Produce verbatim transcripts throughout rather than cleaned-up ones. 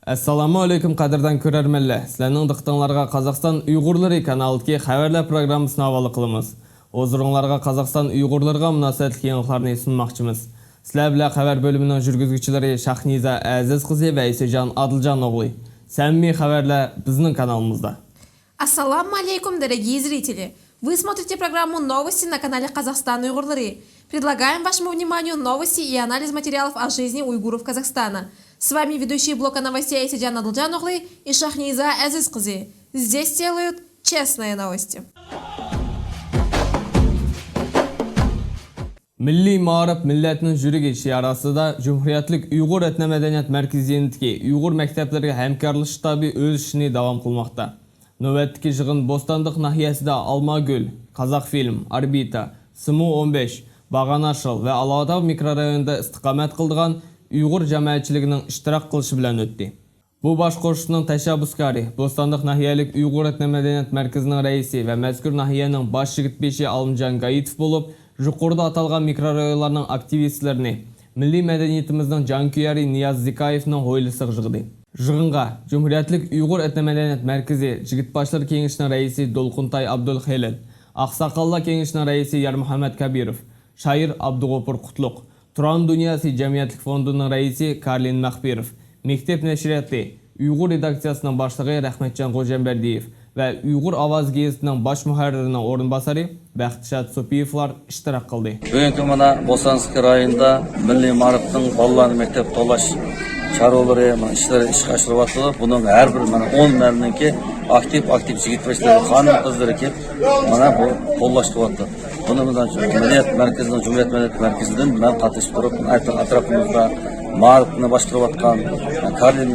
ئەسسالامۇ ئەلەيكۇم، قەدىردان كۆرەرمەنلەر! سىلەرنىڭ دىققىتىڭلارغا قازاقىستان ئۇيغۇرلىرى كانالىدىكى خەۋەرلەر پروگراممىسىنى ھاۋالە قىلىمىز. ھۇزۇرۇڭلارغا قازاقىستان ئۇيغۇرلىرىغا مۇناسىۋەتلىك يېڭىلىقلارنى سۇنماقچىمىز. سىلەر بىلەن خەۋەر بۆلۈمىنىڭ جۈرگۈزگۈچىلىرى شاھنىزا ئەزىز قىزى ۋە ئەيسىجان ئادىلجان ئوغلى. سەمىمىي خەۋەرلەر بىزنىڭ كانالىمىزدا. Ассаламу алейкум, дорогие зрители! Вы смотрите программу «Новости» на канале «Казахстан Уйгурлары». Предлагаем вашему вниманию новости и анализ материалов о жизни уйгуров Казахстана. С вами ведущие блока новостей Айсаджан Адылджан оглы и Шахниза Азиз кызы. Здесь делают честные новости. مىللىي مائارىپ مىللەتنىڭ يۈرىكى شىئارى ئاستىدا جۇمھۇرىيەتلىك ئۇيغۇر ئېتنو مەدەنىيەت مەركىزى يېنىدىكى ئۇيغۇر مەكتەپلىرىگە ھەمكارلىشىش شتابى ئۆز ئىشىنى داۋام قىلماقتا. نۆۋەتتىكى يىغىن بوستانلىق ناھىيەسىدە ئالماگۈل، قازاقفىلىم، ئاربىتا، سىمۇ ئون بەش، باغاناشال ۋە ئالاۋۇتاغ مىكرورايونىدا ئىستىقامەت قىلىدىغان ئۇيغۇر جامائەتچىلىكىنىڭ ئىشتىراك قىلىشى بىلەن ئۆتتى. بۇ باشقۇرۇشنىڭ تەشەببۇسكارى بوستانلىق ناھىيەلىك ئۇيغۇر ئېتنو مەدەنىيەت مەركىزىنىڭ رەئىسى ۋە مەزكۇر ناھىيەنىڭ باش يىگىت بېشى ئالىمجان گايىتوف بولۇپ، يۇقىرىدا ئاتالغان مىكرورايونلارنىڭ ئاكتىۋىستلىرىنى مىللىي مەدەنىيىتىمىزنىڭ جانكۆيەرى نىياز زىكايېۋنىڭ ھويلىسىغا يىغدى. يىغىنغا جۇمھۇرىيەتلىك ئۇيغۇر ئېتنو مەدەنىيەت مەركىزى جىگىت باشلىرى كېڭىشىنىڭ رەئىسى دولقۇنتاي ئابدۇلخېلىل، ئاقساقاللار كېڭىشىنىڭ رەئىسى يارمۇھەممەت كەبىروف، شائىر ئابدۇغوپۇر قۇتلۇق، تۇران دۇنياسى جەمئىيەتلىك فوندىنىڭ رەئىسى كارلىن مەخپىروف، مەكتەپ نەشرىياتى ئۇيغۇر رېداكسىيەسىنىڭ باشلىقى رەھمەتجان غوجامبەردىيېف ۋە ئۇيغۇر ئاۋازى گېزىتىنىڭ باش مۇھەررىرىنىڭ ئورۇنباسارى بەختىشات سوپىيېۋلار ئىشتىراك قىلدى. بۈگۈنكى مانا بوستانسكى رايونىدا مىللىي مائارىپنىڭ بالىلارنى مەكتەپكە تاللاش چارىلىرى، مانا ئىشلىرى ئىشقا ئاشۇرۇلۇۋاتىدۇ. بۇنىڭ ھەر بىر مانا ئون مەھەللىنىڭكى ئاكتىپ، ئاكتىپ يىگىت باشلىرى، خانىم قىزلىرى كېلىپ، مانا بۇ قوللاش قىلىۋاتىدۇ. بۇنىڭ بىلەن مەدەنىيەت مەركىزىنىڭ، جۇمھۇرىيەت مەدەنىيەت مەركىزىدىن مەن قاتنىشىپ تۇرۇپ، ئەتراپىمىزدا مائارىپنى باشقۇرۇۋاتقان كارلىن،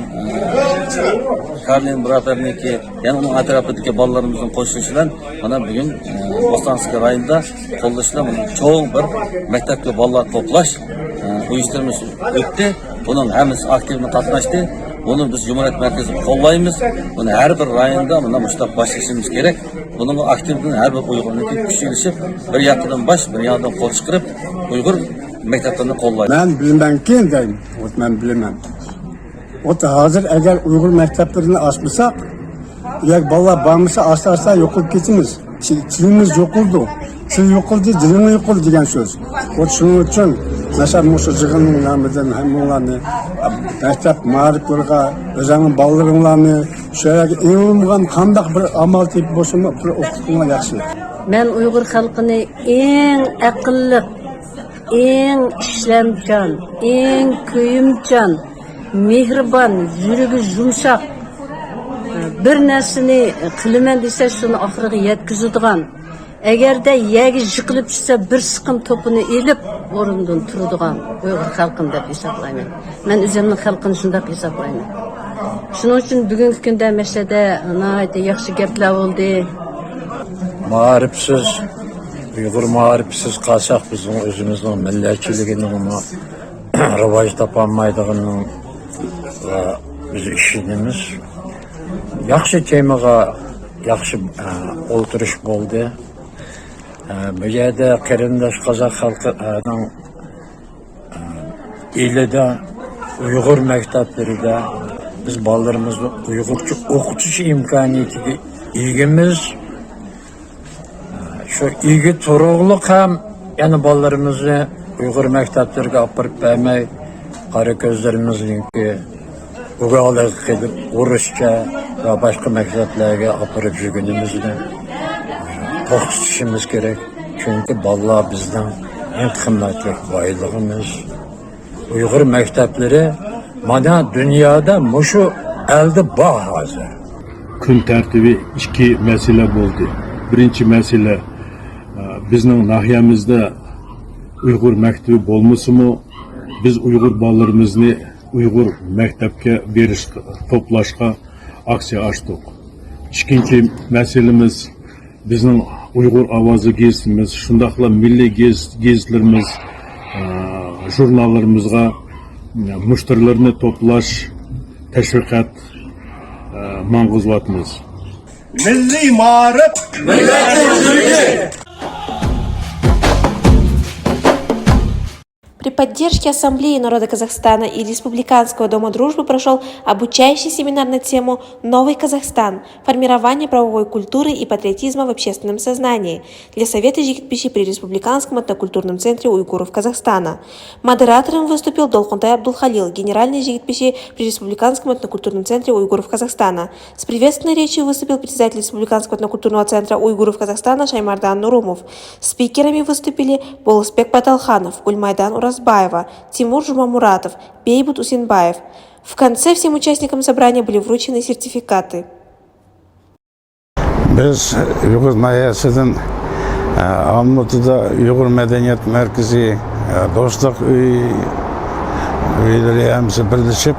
كارلىن بۇرادەرنىڭكى، يەنە ئۇنىڭ ئەتراپىدىكى بالىلىرىمىزنىڭ قوشۇلۇشى بىلەن مانا بۈگۈن، بوستانسكى رايونىدا قوللىشىدا مانا چوڭ بىر مەكتەپكە بالىلار توپلاش ئۇيۇشتۇرمىسى ئۆتتى. بۇنىڭ ھەممىسى ئاكتىپنى قاتناشتى. بۇنى بىز جۇمھۇرىيەت مەركىزى قوللايمىز. بۇنى ھەر بىر رايوندا مانا مۇشۇنداق باشلىشىمىز كېرەك. بۇنىڭغا ئاكتىپتىن ھەر بىر ئۇيغۇرنىڭكى كۈچى ئېلىشىپ، بىر ياقىدىن باش، بىر ياقىدىن قول چىقىرىپ، ئۇيغۇر مەكتەپلىرىنى قوللايدۇ. مەن بىلىمەنكى دەيمەن، مەن بىلىمەن. ھازىر ئەگەر ئۇيغۇر مەكتەپلىرىنى ئاچمىساق، ياكى بالىلار بارمىسا، ئاستا-ئاستا يوقىلىپ كېتىمىز. تىل-، تىلىمىز يوقىلىدۇ. تىل يوقىلدى، دىلىڭ يوقىلدى دېگەن سۆز. خۇددى شۇنىڭ ئۈچۈن، مەسىلەن، مۇشۇ يىغىننىڭ نامىدىن ھەممىڭلارنى مەكتەپ مائارىپلىرىغا، ئۆزۈڭنىڭ بالىلىرىڭلارنى شۇ يەرگە ئېڭىلمىغان قانداق بىر ئامال تېپىپ بولسىمۇ، بىر ئوقۇتقىنىڭلار ياخشى. مەن ئۇيغۇر خەلقىنى ئەڭ ئەقىللىق، ئەڭ ئىشلەمچان، ئەڭ كۆيۈمچان، مېھرىبان، يۈرىكى يۇمشاق، بىر نەرسىنى قىلىمەن دېسە، شۇنى ئاخىرىغا يەتكۈزىدىغان، ئەگەردە يەرگە يىقىلىپ چۈشسە، بىر سىقىم توپىنى ئېلىپ، ئورنىدىن تۇرىدىغان ئۇيغۇر خەلقىم دەپ ھېسابلايمەن. مەن ئۆزۈمنىڭ خەلقىنى شۇنداق ھېسابلايمەن. شۇنىڭ ئۈچۈن بۈگۈنكى كۈندە مەشەدە ناھايىتى ياخشى گەپلەر بولدى. مائارىپسىز، ئۇيغۇر مائارىپسىز قالساق، بىزنىڭ ئۆزىمىزنىڭ مىللەتچىلىكىنىڭمۇ راۋاج تاپالمايدىغىنىغا بىز ئىشىنىمىز. ياخشى تېمىغا ياخشى، ئە، ئولتۇرۇش بولدى. ئە، بۇ يەردە قېرىنداش قازاق خەلقىنىڭ، ئە، ئېلىدا، ئۇيغۇر مەكتەپلىرىدە بىز بالىلىرىمىزنى ئۇيغۇرچە ئوقۇتۇش ئىمكانىيىتىگە ئىگىمىز. شۇ ئىگە تۇرۇقلۇق ھەم يەنە بالىلىرىمىزنى ئۇيغۇر مەكتەپلىرىگە ئاپىرىپ بەرمەي، قارا كۆزلىرىمىزنىڭكى ئۇگالىغا قېلىپ، ئورۇسچە ۋە باشقا مەكتەپلەرگە ئاپىرىپ يۈرگىنىمىزنى توختىتىشىمىز كېرەك. چۈنكى بالىلار بىزنىڭ ئەڭ قىممەتلىك بايلىقىمىز. ئۇيغۇر مەكتەپلىرى مانا دۇنيادا مۇشۇ ئەلدە بار ھازىر. كۈن تەرتىبى ئىككى مەسىلە بولدى. بىرىنچى مەسىلە، ئە، بىزنىڭ ناھىيەمىزدە ئۇيغۇر مەكتىپى بولمىسىمۇ، بىز ئۇيغۇر بالىلىرىمىزنى ئۇيغۇر مەكتەپكە بېرىشقا، توپلاشقا ئاكسىيە ئاچتۇق. ئىككىنچى مەسىلىمىز، بىزنىڭ ئۇيغۇر ئاۋازى گېزىتىمىز، شۇنداقلا مىللىي گېزىت، گېزىتلىرىمىز، ئە، ژۇرناللىرىمىزغا مۇشتەرىلەرنى توپلاش، تەشۋىقات، ئە، ماڭغۇزۇۋاتىمىز. مىللىي مائارىپ، مىللەتنىڭ يۈرىكى. поддержке Ассамблеи народа Казахстана и Республиканского дома дружбы прошёл обучающий семинар на тему «Новый Казахстан. Формирование правовой культуры и патриотизма в общественном сознании» для Совета жигитпиши при Республиканском этнокультурном центре уйгуров Казахстана. Модератором выступил Долкунтай Абдулхалил, генеральный жигитпиши при Республиканском этнокультурном центре уйгуров Казахстана. С приветственной речью выступил председатель Республиканского этнокультурного центра уйгуров Казахстана Шаймардан Нурумов. Спикерами выступили Болысбек Баталханов, Гульмайдан Уразбаева, Тимур Жумамуратов, Бейбут Усенбаев. В конце всем участникам собрания были вручены сертификаты. Биз Уйгур нاھىيەسىدىن، ئە، ئالمۇتىدا ئۇيغۇر مەدەنىيەت مەركىزى، ئە، دوستلۇق ئۆي، ئۆيلىرى ھەممىسى بىرلىشىپ،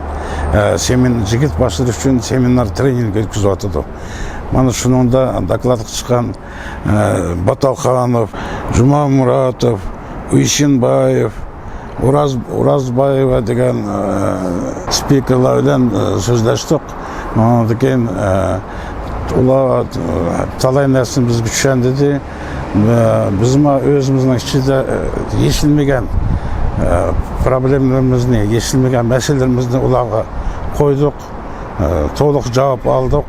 ئە، سېمىن-، جىگىت باشلىرى ئۈچۈن سېمىنار ترېنىنگ ئۆتكۈزۈۋاتىدۇ. مانا شۇنىڭدا دوكلاتقا چىققان، ئە، باتالخانوف، جۇمامۇراتوف، ئۇيشىنبايېف، ئوراز-، ئورازبايېۋا دېگەن، ئە، سپىكېرلار بىلەن، ئە، سۆزلەشتۇق. ئۇنىڭدىن كېيىن، ئە، ئۇلار، ئە، تالاي نەرسىنى بىزگە چۈشەندۈردى. ئە، بىزمۇ ئۆزىمىزنىڭ ئىچىدە، ئە، يېشىلمىگەن، ئە، پروبلېمىلىرىمىزنى، يېشىلمىگەن مەسىلىلىرىمىزنى ئۇلارغا قويدۇق. ئە، تولۇق جاۋاب ئالدۇق.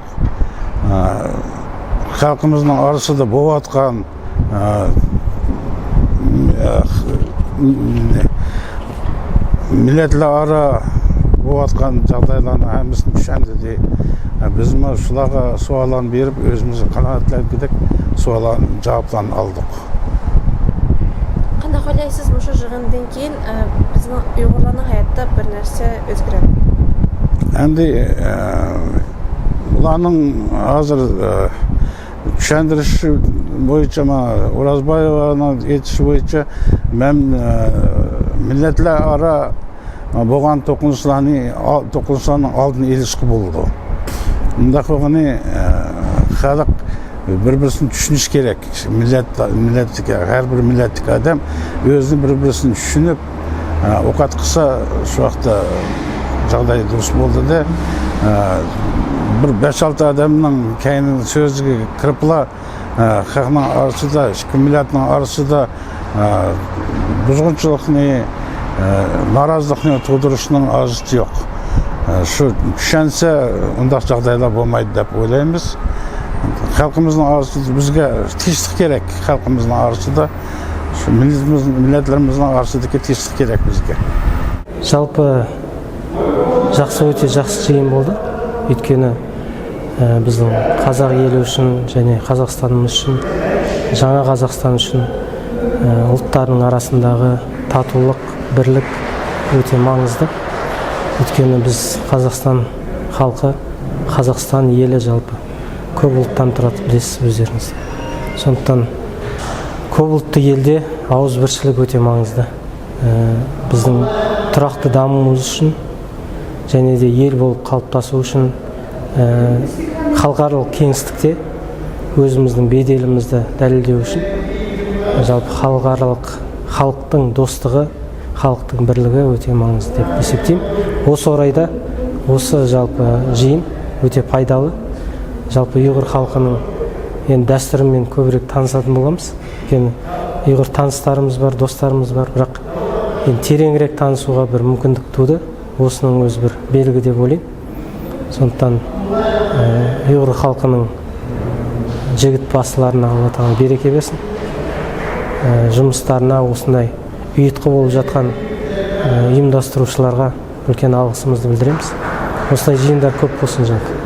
ئە، خەلقىمىزنىڭ ئارىسىدا بولۇۋاتقان، ئە، ئە، مىللەتلەر ئارا بولۇۋاتقان جاغدايلارنىڭ ھەممىسىنى چۈشەندۈردى. ئە، بىزمۇ شۇلارغا سوئاللارنى بېرىپ، ئۆزىمىزگە قانائەتلەنگۈدەك سوئاللارنى، جاۋابلارنى ئالدۇق. قانداق ئويلايسىز، مۇشۇ يىغىندىن كېيىن، ئە، بىزنىڭ ئۇيغۇرلارنىڭ ھاياتىدا بىر نەرسە ئۆزگىرەمدۇ؟ ئەمدى، ئە، ئۇلارنىڭ ھازىر، ئە، چۈشەندۈرۈشى بويىچە، مانا، ئورازبايېۋانىڭ ئېيتىشى بويىچە، مەن، ئە، مىللەتلەر ئارا بولغان توقۇنۇشلارنى، ئال-، توقۇنۇشلارنىڭ ئالدىنى ئېلىشقا بولىدۇ. مۇنداق بولغىنى، ئە، خەلق بىر-بىرسىنى چۈشىنىشى كېرەك. مىللەت، مىللەتتىكى، ھەر بىر مىللەتتىكى ئادەم ئۆزىنى بىر-بىرسىنى چۈشىنىپ، ئە، ئوقەت قىلسا، شۇ ۋاقىتتا جاغداي دۇرۇس بولىدۇ. ئە، بىر بەش-ئالتە ئادەمنىڭ كەينىدىن سۆزىگە كىرىپلا، ئە، خەقنىڭ ئارىسىدا، ئىككى مىللەتنىڭ ئارىسىدا، ئە، بۇزغۇنچىلىقنى، ئە، نارازىلىقنى تۇغدۇرۇشنىڭ ھاجىتى يوق. ئە، شۇ چۈشەنسە، ئۇنداق جاغدايلار بولمايدۇ دەپ ئويلايمىز. خەلقىمىزنىڭ ئارىسىدا بىزگە تىنچلىق كېرەك، خەلقىمىزنىڭ ئارىسىدا، شۇ مىللىتىمىز، مىللەتلىرىمىزنىڭ ئارىسىدىكى تىنچلىق كېرەك بىزگە. Жалпы жақсы, өте жақсы жиын болды. Өйткені, ә, біздің қазақ елі үшін және Қазақстанымыз үшін, жаңа Қазақстан үшін, ә, ұлттардың арасындағы татулық, бірлік өте маңызды. Өйткені біз Қазақстан халқы, Қазақстан елі жалпы көп ұлттан тұрады, білесіз өздеріңіз де. Сондықтан көп ұлтты елде ауызбіршілік өте маңызды. Ә, біздің тұрақты дамуымыз үшін және де ел болып қалыптасу үшін, ә, халықаралық кеңістікте өзіміздің беделімізді дәлелдеу үшін, жалпы халықаралық халықтың достығы, халықтың бірлігі өте маңызды деп есептеймін. Осы орайда осы жалпы жиын өте пайдалы. Жалпы ұйғыр халқының енді дәстүрімен көбірек танысатын боламыз. Өйткені ұйғыр таныстарымыз бар, достарымыз бар, бірақ енді тереңірек танысуға бір мүмкіндік туды. Осының өзі бір белгі деп ойлаймын. Сондықтан, ә, ұйғыр халқының жігіт басыларына Алла тағала береке берсін. Ә, жұмыстарына, осындай ұйытқы болып жатқан, ә, ұйымдастырушыларға үлкен алғысымызды білдіреміз. Осындай жиындар көп болсын, жалпы.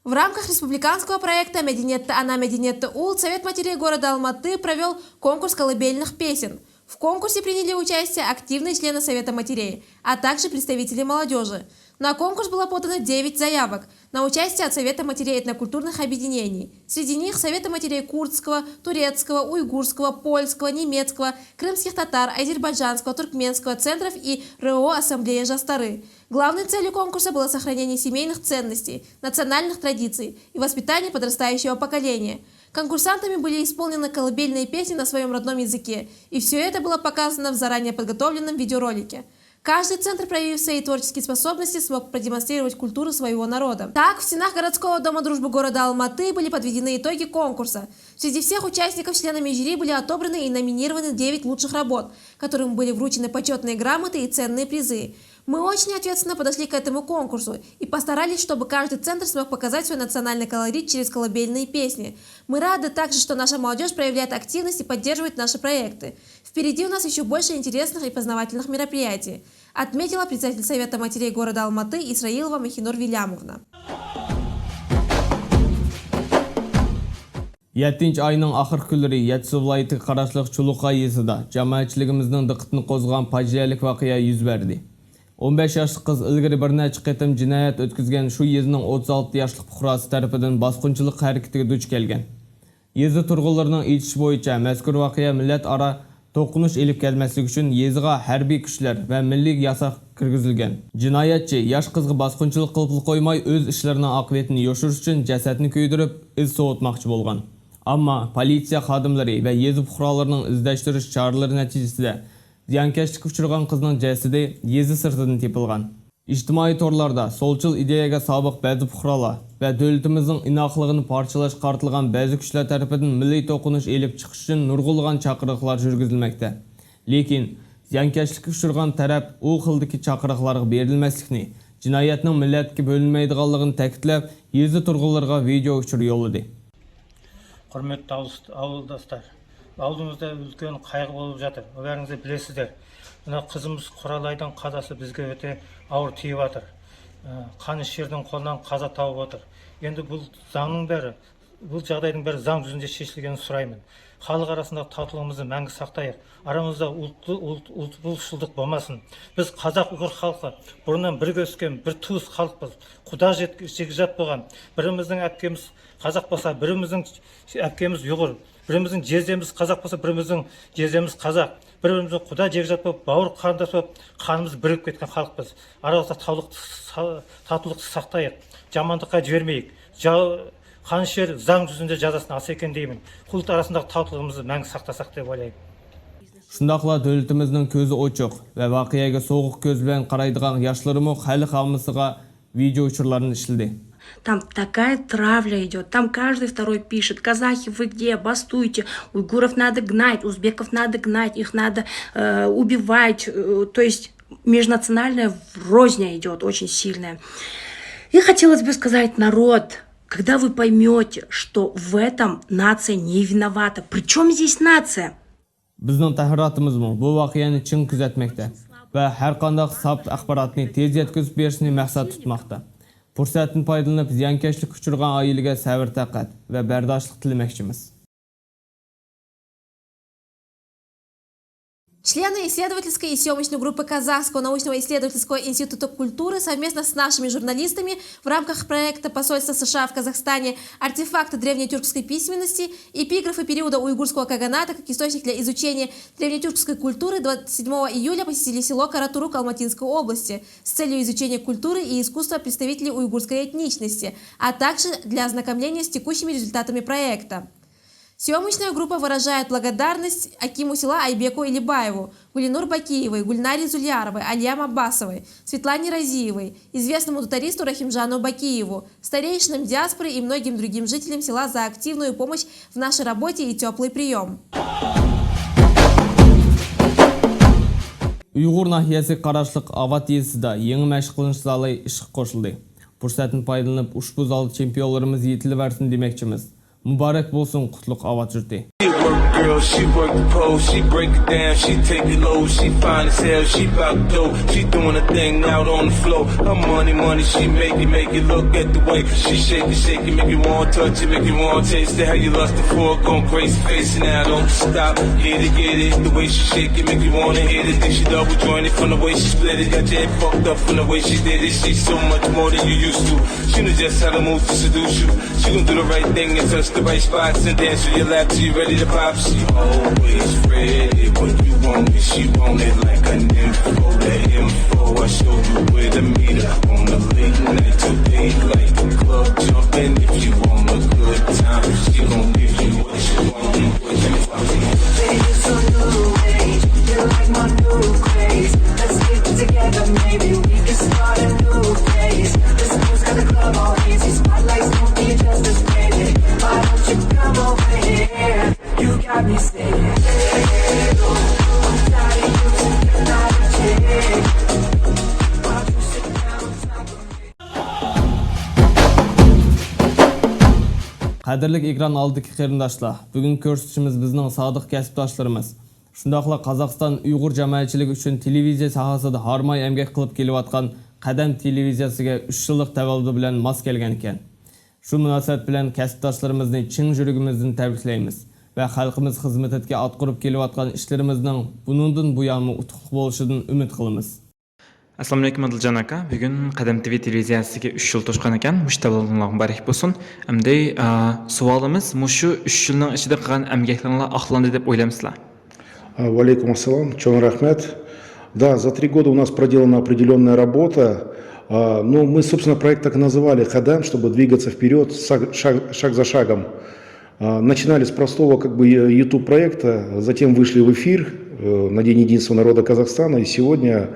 В рамках республиканского проекта «Мәдениетті ана, мәдениетті ұл» Совет матерей города Алматы провёл конкурс колыбельных песен. В конкурсе приняли участие активные члены Совета матерей, а также представители молодёжи. На конкурс было подано девять заявок на участие от Совета матерей этнокультурных объединений. Среди них Совета матерей курдского, турецкого, уйгурского, польского, немецкого, крымских татар, азербайджанского, туркменского центров и РО «Ассамблея жастары». Главной целью конкурса было сохранение семейных ценностей, национальных традиций и воспитание подрастающего поколения. Конкурсантами были исполнены колыбельные песни на своём родном языке, и всё это было показано в заранее подготовленном видеоролике. Каждый центр, проявив свои творческие способности, смог продемонстрировать культуру своего народа. Так, в стенах городского дома дружбы города Алматы были подведены итоги конкурса. Среди всех участников членами жюри были отобраны и номинированы девять лучших работ, которым были вручены почетные грамоты и ценные призы. Мы очень ответственно подошли к этому конкурсу и постарались, чтобы каждый центр смог показать свой национальный колорит через колыбельные песни. Мы рады также, что наша молодежь проявляет активность и поддерживает наши проекты. Впереди у нас ещё больше интересных и познавательных мероприятий, отметила председатель Совета матерей города Алматы Исраилова Махинур Вилямовна. يەتتىنچى ئاينىڭ ئاخىرقى كۈنلىرى يەتتىسۇ ۋىلايىتىگە قاراشلىق چۇلۇقاي يېزىدا جامائەتچىلىكىمىزنىڭ دىققىتىنى قوزغىغان پاجىئەلىك ۋەقە يۈز بەردى. ئون بەش ياشلىق قىز ئىلگىرى بىر نەچچە قېتىم جىنايەت ئۆتكۈزگەن شۇ يېزىنىڭ ئوتتۇز ئالتە ياشلىق پۇقراسى تەرىپىدىن باسقۇنچىلىق ھەرىكىتىگە دۇچ كەلگەن. يېزا تۇرغۇنلىرىنىڭ ئېيتىشى بويىچە، مەزكۇر ۋەقە مىللەت ئارا توقۇنۇش ئېلىپ كەلمەسلىك ئۈچۈن يېزىغا ھەربىي كۈچلەر ۋە مىللىي ياساق كىرگۈزۈلگەن. جىنايەتچى ياش قىزغا باسقۇنچىلىق قىلىپلا قويماي، ئۆز ئىشلىرىنىڭ ئاقىۋىتىنى يوشۇرۇش ئۈچۈن جەسەتنى كۆيدۈرۈپ، ئىز سوۋۇتماقچى بولغان. ئەمما پولىتسىيە خادىملىرى ۋە يېزا پۇقرالىرىنىڭ ئىزدەشتۈرۈش چارىلىرى نەتىجىسىدە، زىيانكەشلىككە ئۇچرىغان قىزنىڭ جەسىتى يېزا سىرتىدىن تېپىلغان. ئىجتىمائىي تورلاردا سولچىل ئىدىيەگە سابىق بەزى پۇقرالار ۋە دۆلىتىمىزنىڭ ئىناقلىقىنى پارچىلاشقا قارىتىلغان بەزى كۈچلەر تەرىپىدىن مىللىي توقۇنۇش ئېلىپ چىقىش ئۈچۈن نۇرغۇنلىغان چاقىرىقلار يۈرگۈزۈلمەكتە. لېكىن، زىيانكەشلىككە ئۇچرىغان تەرەپ ئۇ خىلدىكى چاقىرىقلارغا بېرىلمەسلىكنى، جىنايەتنىڭ مىللەتكە بۆلۈنمەيدىغانلىقىنى تەكىتلەپ، يېزا تۇرغۇنلىرىغا ۋىدېئو ئۇچۇر يوللىدى. قۇرمەتلىك ئاۋۇلداشلار، ئالدىمىزدا ئۈلكەن قايغۇ بولۇپ ياتىدۇ. بۇ بەرىڭىزدە بىلەسىزلەر. مانا قىزىمىز قوراللايدىن قازاسى بىزگە ئۆتە ئاغىر تېگىۋاتىدۇ. قان شېرىدىن قولدىن قازا تاۋۇۋاتىدۇ. ئەمدى بۇ زاڭنىڭ بىر، بۇ جاغداينىڭ بىر زاڭ يۈزىنچە شېشىلگىنىنى سورايمەن. خەلق ئارىسىندىكى تاتۇلۇقىمىزنى مەڭگۈ ساقلايلى. ئارىمىزدا ئۇلتۇ-، ئۇلتۇ-، ئۇلتۇ-، ئۇلتۇلۇشچىلىق بولماسۇن. بىز قازاق ئۇيغۇر خەلقى بۇرۇندىن بىرگە ئۆسكەن بىر تۇز خەلقپىز. قۇدا جېگىجات بولغان. بىرىمىزنىڭ ئەپكىمىز قازاق بولسا، بىرىمىزنىڭ ئەپكىمىز ئۇيغۇر. بىرىمىزنىڭ جېزىمىز قازاق بولسا، بىرىمىزنىڭ جېزىمىز قازاق. بىر-بىرىمىزنىڭ قۇدا جېگىجات بولۇپ، باۋۇر قارداش بولۇپ، قانىمىز بىرىكىپ كەتكەن خەلقپىز. ئارىمىزدا تاتۇلۇق، تاتۇلۇقنى ساقلايلى. يامانلىققا يۈرمەيلى. قان شېرى زاڭ يۈزىنچە جازاسىنى ئالسا ئىكەن دەيمەن. خەلق ئارىسىندىكى تاتۇلۇقىمىزنى مەڭگۈ ساقلىساق دەپ ئويلايمەن. شۇنداقلا دۆلىتىمىزنىڭ كۆزى ئوچۇق ۋە ۋەقەگە سوغۇق كۆز بىلەن قارايدىغان ياشلىرىمۇ خەلق ئاممىسىغا ۋىدېئو ئۇچۇرلارنى ئىشلىدى. Там такая травля идет, там каждый второй пишет: «Казахи, вы где? Бастуйте, уйгуров надо гнать, узбеков надо гнать, их надо э, убивать». Э, то есть межнациональная розня идет очень сильная. И хотелось бы сказать: народ, когда вы поймете, что в этом нация не виновата? Причем здесь нация? بىزنىڭ تەھرىراتىمىزمۇ بۇ ۋەقەنى چىڭ كۆزەتمەكتە ۋە ھەرقانداق ساپ ئاخباراتنى تېز يەتكۈزۈپ بېرىشنى مەقسەت تۇتماقتا. پۇرسەتتىن پايدىلىنىپ، زىيانكەشلىككە ئۇچرىغان ئائىلىگە سەۋر-تاقەت ۋە بەرداشلىق تىلىمەكچىمىز. Члены исследовательской и съемочной группы Казахского научного исследовательского института культуры совместно с нашими журналистами в рамках проекта посольства США в Казахстане «Артефакты древнетюркской письменности. Эпиграфы периода уйгурского каганата как источник для изучения древнетюркской культуры» двадцать седьмого июля посетили село Каратурук Алматинской области с целью изучения культуры и искусства представителей уйгурской этничности, а также для ознакомления с текущими результатами проекта. Съемочная группа выражает благодарность акиму села Айбеку Илибаеву, Гулинур Бакиевой, Гульнаре Зульяровой, Алиям Аббасовой, Светлане Разиевой, известному тротуаристу Рахимжану Бакиеву, старейшинам диаспоры и многим другим жителям села за активную помощь в нашей работе и тёплый приём. ئۇيغۇر ناھىيەسىگە قاراشلىق ئاۋات يېزىسىدا يېڭى مەشىق قىلىنىش زالى ئىشقا قوشۇلدى. پۇرسەتتىن پايدىلىنىپ، ئۇشبۇ زالدا چېمپىيونلىرىمىز يېتىلىۋەرسۇن دېمەكچىمىز. مۇبارەك بولسۇن قۇتلۇق ئاۋات يۇرتى! Work girl, she work the pole, she break it down, she take it low, she fine as hell, she bout dope, she doing a thing out on the floor. Her money, money, she make it, make it. Look at the way she shake it, shake it, make you wanna touch it, make you wanna taste it. How you lustin' for it, going crazy, facing now, don't stop, get it, get it. The way she shake it, make you wanna hit it. Think she double jointed from the way she split it, got your head fucked up from the way she did it. She's so much more than you used to. She knows just how to move to seduce you. She gon' do the right thing and touch the right spots and dance on your lap till you ready to pop. She always ready when you want it. She want it like a nympho. That info, I show you where to meet her. On a late night till daylight, the club jumping. If you want a good time, she gon' give you what you want. What you want. Baby, it's a new age. You like my new craze. Let's get together. قەدىرلىك ئېكران ئالدىدىكى قېرىنداشلار، بۈگۈنكى كۆرسىتىشىمىز بىزنىڭ سادىق كەسىپداشلىرىمىز، شۇنداقلا قازاقىستان ئۇيغۇر جامائەتچىلىكى ئۈچۈن تېلېۋىزىيە ساھەسىدە ھارماي ئەمگەك قىلىپ كېلىۋاتقان قەدەم تېلېۋىزىيەسىگە ئۈچ يىللىق تەۋەللۇدى بىلەن ماس كەلگەنىكەن. شۇ مۇناسىۋەت بىلەن كەسىپداشلىرىمىزنى چىن يۈرىكىمىزدىن تەبرىكلەيمىز ۋە خەلقىمىز خىزمىتىدىكى ئاتقۇرۇپ كېلىۋاتقان ئىشلىرىمىزنىڭ بۇنىڭدىن بۇيانمۇ ئۇتۇقلۇق بولۇشىدىن ئۈمىد قىلىمىز. ئەسسالامۇئەلەيكۇم، ئادىلجان ئاكا. بۈگۈن قەدەم تىۋى تېلېۋىزىيەسىگە ئۈچ يىل توشقان ئىكەن. مۇشۇ تەۋەللۇدىڭلار مۇبارەك بولسۇن. ئەمدى، ئا، سوئالىمىز، مۇشۇ ئۈچ يىلنىڭ ئىچىدە قىلغان ئەمگەكلىرىڭلار ئاقلاندى دەپ ئويلامسىلەر؟ А, ва алейкум ассалам, чоң рахмет. Да, за три года у нас проделана определённая работа. А, ну, мы, собственно, проект так и называли «Кадам», чтобы двигаться вперёд шаг, шаг, шаг за шагом. А, начинали с простого, как бы, э, YouTube проекта, затем вышли в эфир, э, на День единства народа Казахстана, и сегодня,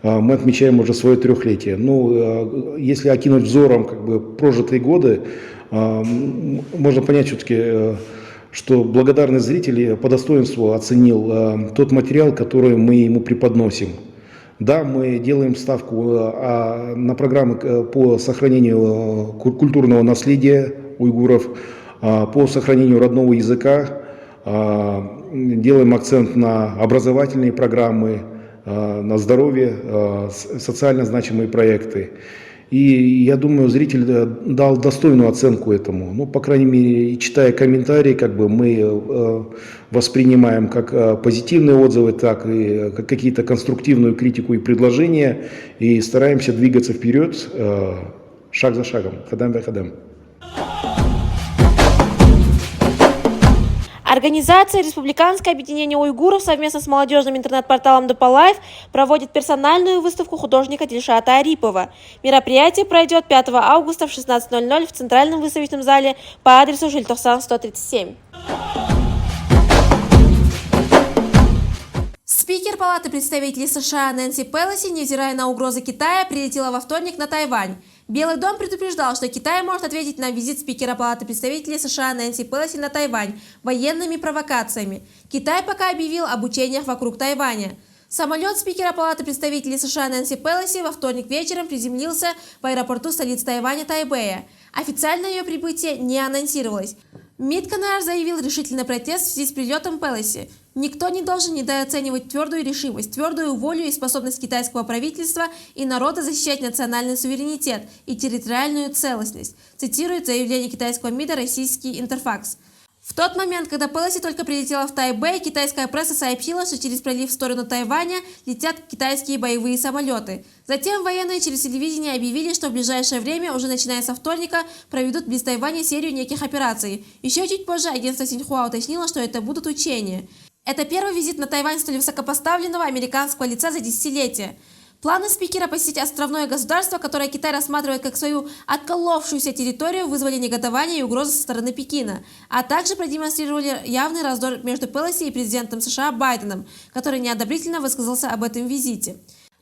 а, мы отмечаем уже свое трёхлетие. Ну, э, если окинуть взором, как бы, прожитые годы, а, м, можно понять всё-таки, э, что благодарный зритель по достоинству оценил, э, тот материал, который мы ему преподносим. Да, мы делаем ставку, э, а, на программы, э, по сохранению, э, ку-, культурного наследия уйгуров, а, по сохранению родного языка, а, м, делаем акцент на образовательные программы, а, на здоровье, а, с-, социально значимые проекты. И я думаю, зритель, э, дал достойную оценку этому. Ну, по крайней мере, и читая комментарии, как бы мы, э, воспринимаем как, э, позитивные отзывы, так и, э, как какие-то конструктивную критику и предложения, и стараемся двигаться вперёд, э, шаг за шагом, кадам за кадам. Организация «Республиканское объединение уйгуров» совместно с молодежным интернет-порталом Дупалайф проводит персональную выставку художника Дильшата Арипова. Мероприятие пройдет пятого августа в шестнадцать ноль ноль в Центральном выставочном зале по адресу Желтосан сто тридцать семь. Спикер Палаты представителей США Нэнси Пелоси, невзирая на угрозы Китая, прилетела во вторник на Тайвань. Белый дом предупреждал, что Китай может ответить на визит спикера Палаты представителей США Нэнси Пелоси на Тайвань военными провокациями. Китай пока объявил об учениях вокруг Тайваня. Самолёт спикера Палаты представителей США Нэнси Пелоси во вторник вечером приземлился в аэропорту столицы Тайваня Тайбэя. Официально её прибытие не анонсировалось. МИД КНР заявил решительный протест в связи с прилётом Пелоси. Никто не должен недооценивать твёрдую решимость, твёрдую волю и способность китайского правительства и народа защищать национальный суверенитет и территориальную целостность, цитирует заявление китайского МИДа российский Интерфакс. В тот момент, когда Пелоси только прилетела в Тайбэй, китайская пресса сообщила, что через пролив в сторону Тайваня летят китайские боевые самолёты. Затем военные через телевидение объявили, что в ближайшее время, уже начиная со вторника, проведут близ Тайваня серию неких операций. Ещё чуть позже агентство Синьхуа уточнило, что это будут учения. Это первый визит на Тайвань столь высокопоставленного американского лица за десятилетия. Планы спикера посетить островное государство, которое Китай рассматривает как свою отколовшуюся территорию, вызвали негодование и угрозы со стороны Пекина, а также продемонстрировали явный раздор между Пелоси и президентом США Байденом, который неодобрительно высказался об этом визите.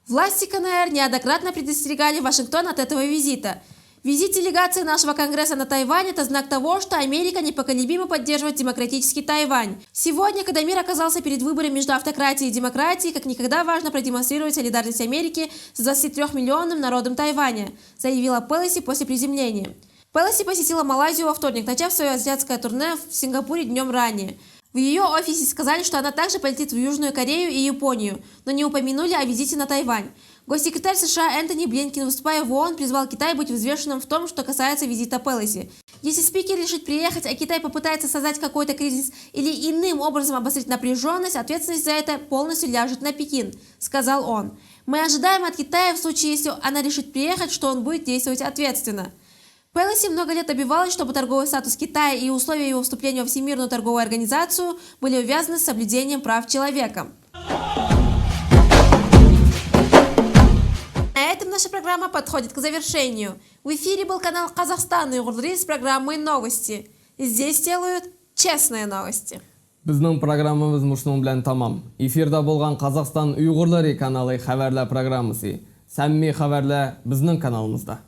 Власти КНР неоднократно предостерегали Вашингтон от этого визита. Визит делегации нашего Конгресса на Тайвань — это знак того, что Америка непоколебимо поддерживает демократический Тайвань. Сегодня, когда мир оказался перед выбором между автократией и демократией, как никогда важно продемонстрировать солидарность Америки с двадцатитрёхмиллионным народом Тайваня, заявила Пелоси после приземления. Пелоси посетила Малайзию во вторник, начав своё азиатское турне в Сингапуре днём ранее. В её офисе сказали, что она также полетит в Южную Корею и Японию, но не упомянули о визите на Тайвань. Госсекретарь США Энтони Блинкен, выступая в ООН, призвал Китай быть взвешенным в том, что касается визита Пелоси. Если спикер решит приехать, а Китай попытается создать какой-то кризис или иным образом обострить напряжённость, ответственность за это полностью ляжет на Пекин, сказал он. Мы ожидаем от Китая, в случае, если она решит приехать, что он будет действовать ответственно. Пелоси много лет добивалась, чтобы торговый статус Китая и условия его вступления во Всемирную торговую организацию были увязаны с соблюдением прав человека. На этом наша программа подходит к завершению. В эфире был канал «Казахстан Уйгурлары» с программой «Новости». Здесь делают честные новости. بىزنىڭ پروگراممىمىز مۇشۇنىڭ بىلەن تامام. ئېفىردا بولغان قازاقىستان ئۇيغۇرلىرى كانالى خەۋەرلەر پروگراممىسى. سەمىمىي خەۋەرلەر بىزنىڭ كانالىمىزدا.